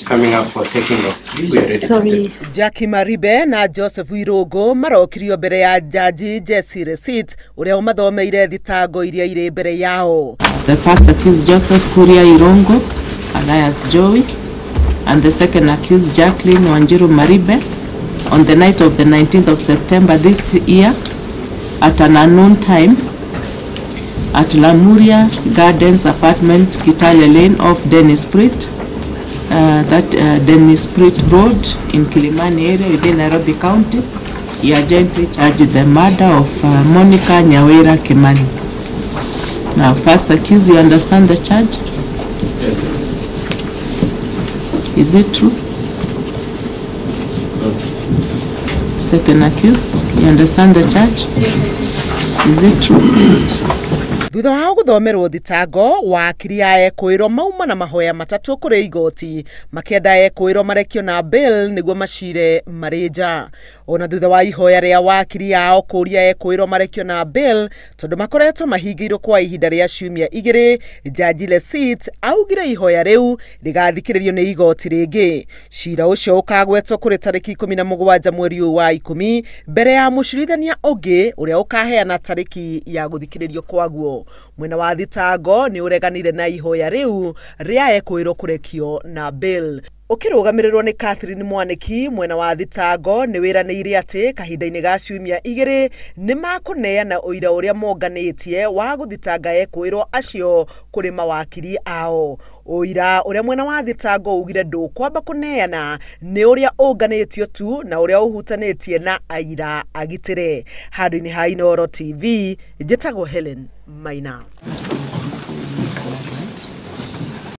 Coming up for taking of plea. We are ready. Sorry. Jackie Maribe na Joseph Irũngũ marokirio mbere ya jaji Jesse Resit ũrĩa ũmathomeire thitango iria irĩ mbere yao. The first accused, Joseph Kuria Irongo, alias Joey, and the second accused, Jacqueline Wanjiru Maribe, on the night of the 19th of September this year at an unknown time at Lamuria Gardens Apartment, Kitale Lane, off Dennis Pritt, Dennis Pritt Road in Kilimani area within Nairobi County. He are jointly charged with the murder of Monica Nyawira Kimani. Now, first accused, you understand the charge? Yes, sir. Is it true? Not true. Second accused, you understand the charge? Yes. Is it true? Thutha wao gũthomerwo thitango, wakiri a ekũĩrwo mauma na mahoya matatũ kũrĩ igoti makĩenda ekũĩrwo marekio na bail nĩguo macire marĩ nja. Ona thutha wa ihoya rĩa wakiri ao kũria ekũĩrwo marekio na bail tondũ makoretwo mahingĩirwo kwa ihinda rĩa ciumia igĩrĩ, Jaji Lesit augire ihoya rĩu rĩgathikĩrĩrio nĩ igoti rĩngĩ. Cira ũcio ũkagwetwo kũrĩ tarĩki 17 mweri ũyũ wa 10 mbere ya mũcirithania ũngĩ ũrĩa ũkaheana tarĩki ya gũthikĩrĩrio kwaguo. Mwena wa thitango nĩ ũreganire na ihoya rĩu rĩa ekũĩrwo kũrekio na bail. Ũkĩrũgamĩrĩrwo nĩ Catherine Mwaniki, mwena wa thitango nĩ wĩranĩire atĩ kahinda-inĩ ga ciumia igĩrĩ nĩ makũneana ũira ũrĩa monganĩtie wa gũthitanga ekũĩrwo acio kũrĩ mawakiri ao. Ũira ũrĩa mwena wa thitango ugire ndũkwamba kũneana nĩ ũrĩa ũnganĩtio tu na ũrĩa ũhutanĩtie na aira agitĩre. Handũ-inĩ ha Inooro TV, njĩtagwo Helen Maina.